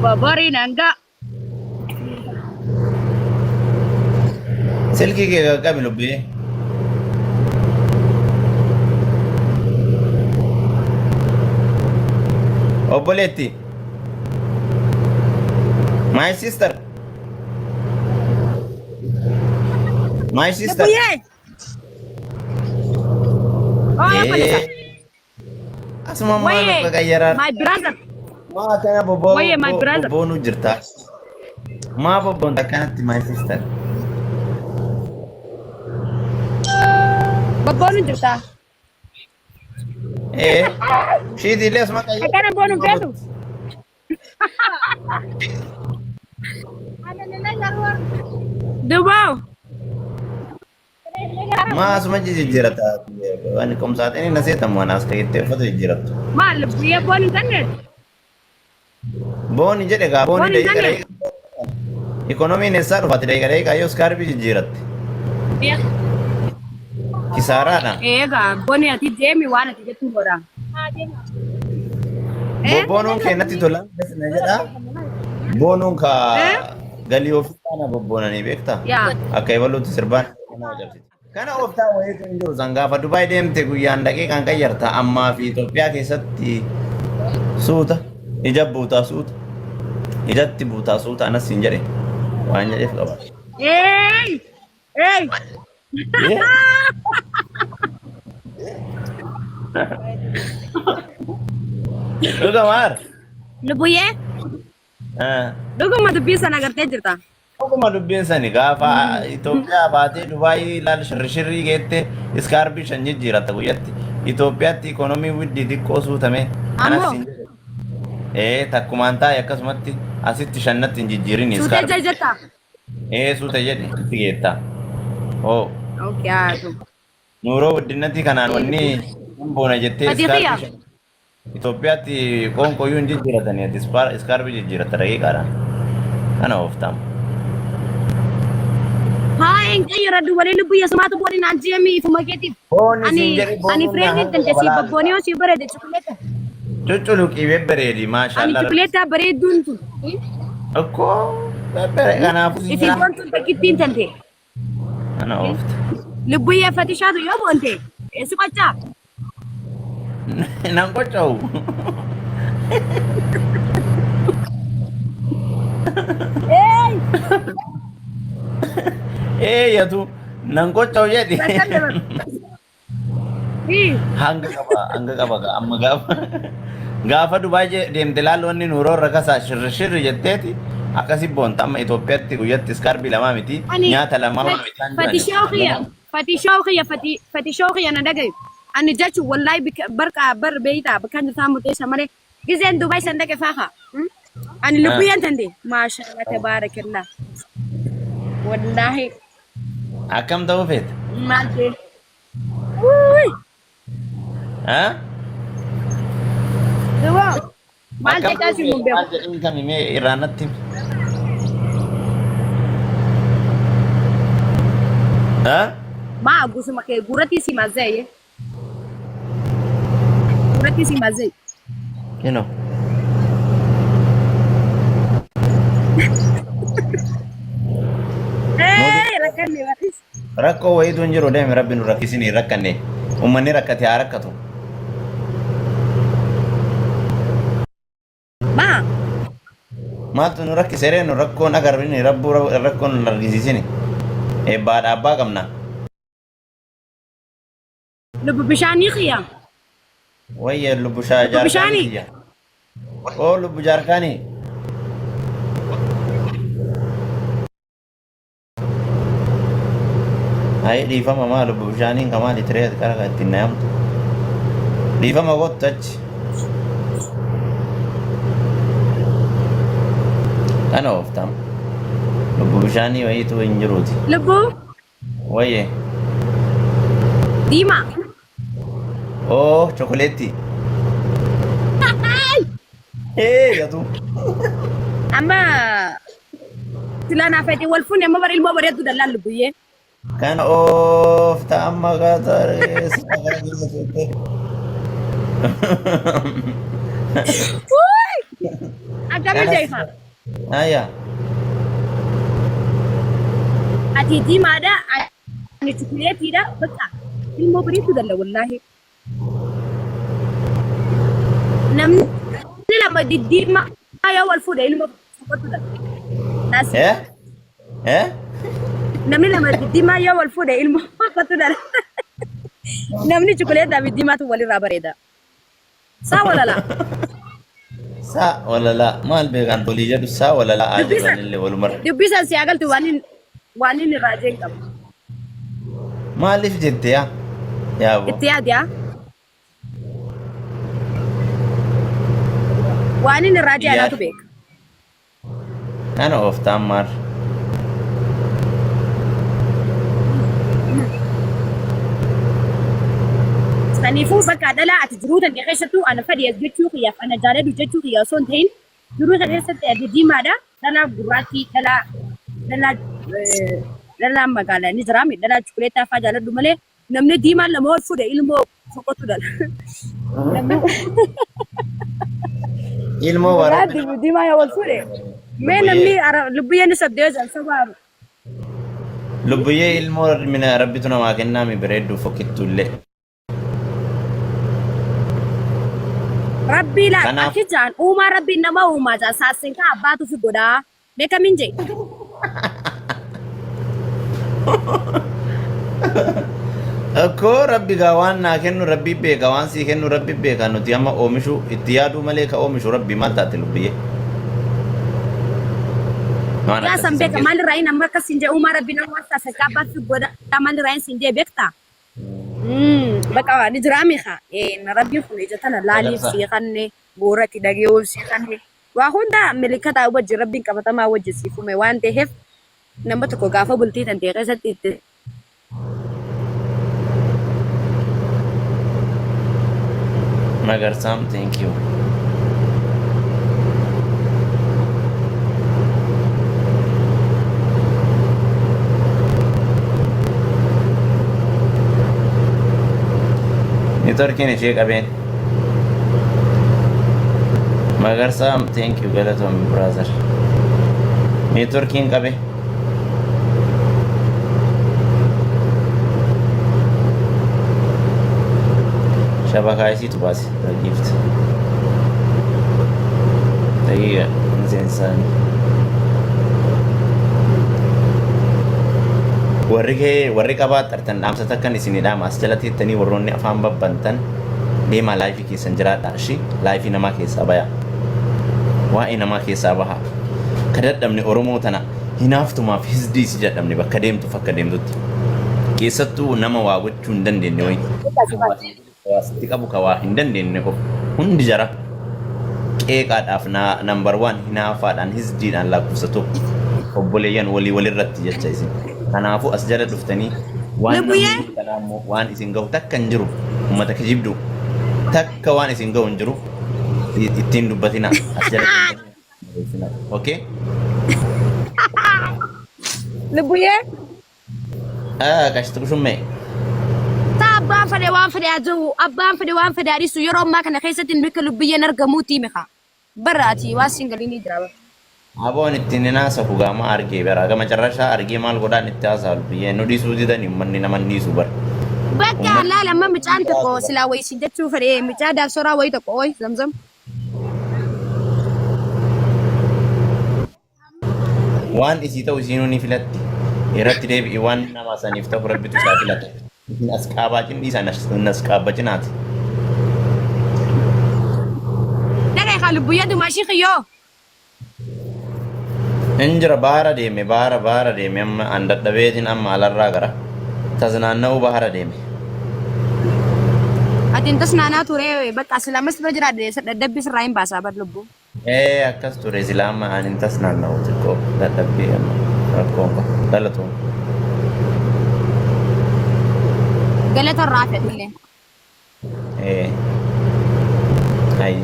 Boboriin hanga. Silkii kee qaqqabi lubbee. Obboleetti. My sister. My sister. Lubbuyyee. Oh, obboleessa. Asuma maal Wayyee. of qaqayyaraa? My brother. Maa akkana bobboo Wayyee, my brother. bobboonuu jirta? Maa bobboonta akkanatti my sister? Bobboonu jirta. Ee, shiitiillee asuma qayyara. Akkana boonu feetu. Duboo. Maa asuma jijjiirata? Waan qomsaaxinii na seetamu waan as ka'ittee uffata jijjiirattu. Maal lubbuyyee boonu hin dandeessu? Booni jedhe gaa booni Booni hin daqiiqa dandeessu? daqiiqa. Ikonomiin eessaa dhufati daqiiqa daqiiqa yoo iskaarbii jijjiiratte. Kisaaraadha. Eegaa booni ati deemi waan ati jettu godha. Eh? Bobboonuun kee natti tola na jedha. Boonuun ka Eh? galii ofii faana bobboonanii beektaa? Yaa. Akka ebaluutti sirbaan nama cabsiti. Kana ooftaa wayiitu hin jiru san gaafa Dubaay deemte guyyaan daqiiqaan qayyarta ammaa fi Itoophiyaa keessatti suuta ija buutaa suuta ijatti buutaa suuta anas hin jedhe waan jedheef qaba. Eey! Eey! Dhuga maar. Lubbuyyee dhuguma dubbii sana agartee jirta. Dhuguma dubbiin sani gaafa Itoophiyaa baatee Dubaayii ilaal shirri geette iskaarbii shan jijjiiratta guyyatti. Itoophiyaatti ikoonomii widdii xiqqoo suutame. Anas Ammoo hin jedhe. Ee takkumaan taa'e akkasumatti asitti shannatti hin jijjiirin suutee iskaarbii. jira jirta. Ee suuta jedhi itti geetta. Oo Okay, haa ta'u. nuuroo guddinatti kanaan wanni hin boona jettee Fatii iskaarbii kiyya. shan Itoophiyaatti qoonqooyyuu hin jijjiiratanii ati iskaarbii jijjiiratta daqiiqaadhaan. Kana ooftaam. Haa hin qayyaradhu walii lubbu yesumaatu booni naan jeemi ifuma keetiif. Booni Ani siin jedhi ani boonuun naa fireendii hanga tante si qabalaa. babboonii yoo si bareede chukuleeta. Cucculuqii bebbereedi Ani maashaallah. chukuleetaa bareedduun tun. Akkoo bebbere kanaafuu Ifi boontuun takkittiin tante. Kana oofta. Lubbuyyee fatishaatu yoo boonte si qoccaa. Nan qocca'u. Eey! Ee yatu nan qocca'u jedhi. Bakka dabar. Hanga qaba hanga qaba gaa amma gaafa gaafa Dubaay deemte laallu wanni nuuroo irra kasaa shirri shirri jetteeti akkasi boonta amma Itoophiyaatti guyyatti iskaarbii lamaa miti Ani nyaata lamaa miti isaan fati jirani. shawqiya fati shawqiya fati fati shawqiya na dhagayu ani jechu wallahi bika barqa bar beeyta bakka jirtaa murteessa malee gizeen Dubaay san dhaqe faaha ani lubbiyyaan tante maashallah tabaarakallah wallahi Akkam ta'uu feeta? maal jee Wuuy! Ha? Duba maal Akkam jechaa ta'uu si feeta? mun beeku Maal jedhiin kami mee irraa natti himi. Ha? maa gusuma kee gurratti si mazee gurratti si mazee You know. ee rakkanne baris Rakkoo wayiitu hin jiru deemi rabbi nu rakkisin hin rakkanne. Uummanni rakkate haa rakkatu. maa Maaltu nu rakkise ree nu rakkoon agarrini rabbuu rakkoon nu argisiisini. Eebbaa dhaabbaa qabna. Lubbu bishaanii kiyya. Wayya lubbu shaa Lubbu jaarkaanii bishaanii. kiyya. Oo lubbu jaarkaanii. Ayi dhiifama maa lubbu bishaaniin ka maali tiree ati qara kan ittiin nayamtu. Dhiifama kottu achi. Kana ooftam. Lubbu bishaanii wayiitu hin jiruuti. Lubbu Wayye. diimaa. Oo chokoleetti. Ee yatu. Amma silaa naaf fedhii wal fuune amma bara ilmoo bareedduu dallaan lubbuyyee. Kana oofta amma qaxaree sila kana keessa seette. Wuuy! Akka Akkami Kanas jeefa? Aya. Ati diimaadha, ani chukuleetiidha. Bakka ilmoo bareedduu dalla wallaahi. Namni lama diddiimaa yoo wal fuudhe ilmoo tokkotu dhala. Naas Eh? Eh? namni lama diddiimaa yoo wal fuudhe ilmoo tokkotu dhala. Namni chukuleetaa fi diimaatu walirraa bareeda. Saa walala. Saa walalaa maal beekan tolii jedhu saa walalaa haa Dubbisan jedhanillee walumarra. dubbisan si agaltu waan inni raajeen qabu. Maaliif jette yaa? Yaaboo. Itti yaadi yaa. Waan inni raajee anaatu beeka. Kana ooftaan maal? Saniifuu bakka dhalaa ati jiruu tante keessattuu ana fadhi as jechuu kiyyaaf ana jaaladhu jechuu kiyya osoo hin ta'in jiruu tante keessatti ati diimaadha dhalaa gurraattii dhalaa dhalaa eh, dhalaa magaalaa ni jiraami dhalaa chukuleetaa faa jaaladhu malee namni diimaan lama ol fuudhe ilmoo foqotu dhala. Namni Ilmoo warra gurraattii fi diimaa yoo wal fuudhe mee namni lubbiyyeen ni sobdee yoo jedhan sobaa Lubbuyyee ilmoo mina rabbitu namaa kennaa mi bareedduu fokkittu illee. Rabbii laa Kanaaf akki jaan uumaa rabbiin nama uumaa jaan saassin kaa abbaatu fi godhaa beekamin jee. Akkoo rabbi gaa waan naa kennu rabbi beeka waan sii kennu rabbi beeka nuti amma oomishu itti yaaduu malee ka oomishu rabbi maal taate lubbiyyee. Waan Yaa san akkasii san beeka keessa. maalirraa inni amma akkas siin jee uumaa rabbiin nama waan saassin kaa abbaatu fi godhaa maalirraa inni siin jee beektaa. Bakka ni jiraa miha rabbiin kun ija tana laaliif Dabarsa. sii kanne boorati dhageewuuf sii kanne waa hunda milikataa wajjin rabbiin qabatamaa wajjin sii fume waan ta'eef nama tokko gaafa bultii tan ta'e keessatti itti Magarsaam thank you. Networkiin ishee qabeen. Magarsaam thank you galatoomi brother. Networkiin qabe. Shabakaa isiitu baase the gift. Daqiiqa miseensaanii. Warri kee warri qabaa xartan dhaamsa takkan isinii dhaama as jala teettanii warroonni afaan babbantan deemaa laayifii keessan jiraadha ishi laayifii namaa keessaa baya waa'ee namaa keessaa baha ka dadhabne Oromoo tana hinaaftumaaf hisdii si dadhabne bakka deemtuuf akka deemtutti keessattuu nama waa gochuu hin dandeenye wayi waa sitti qabu ka waa hin dandeenye qofa hundi jara qeeqaadhaaf number one hinaafaadhaan hisdiidhaan lakkoofsa tokko obboleeyyan walii walirratti jecha isin kanaafuu as jala dhuftanii waan Lubbuyyee namni kanaa immoo waan isin gahu takka hin jiru ummata kijibdu takka waan isin gahu hin jiru ittiin dubbatina as jala deemtanii okay. Lubbuyyee Ah, qashti qushummee. Ta abbaan fedhe waan fedhe haa jiru abbaan fedhe waan fedhe haa dhiisu yeroo ammaa kana keessatti bakka lubbiyyeen argamuutii mika. Barra ati waan singalii ni jira. Aboon ittiin hin haasahu gaama argee bara gama carrashaa argee maal godhaan itti haasa'a lubbiyee nu dhiisuu didanii uummanni nama hin dhiisu bara. Bakka Uummanni laala amma mucaan tokko silaa wayii si jechuu fedhe mucaa daaksoraa wayii tokko ooyi zamzam. Waan isii ta'u isiinuu ni filatti. Irratti deebi'i waan nama saniif ta'u rabbitu isaa filata. Isin as qaabaacin dhiisaa nas qaabbacinaati. Dhagay kaa lubbuyyee dumaashii kiyyoo. Injira baara deeme baara baara deeme amma an dadhabeetiin amma alarraa gara taznaanna'uu baara deeme. Ati intas naanaa ture bakka silaa mas bira jiraadhe dadhabbii sirraa hin baasaa bar lubbuu. Ee akkas ture silaa amma an hin tasnaanna'u xiqqoo dadhabbii amma rakkoon qabu galatoom. Galata irraa fedhillee. Ee. Ayi.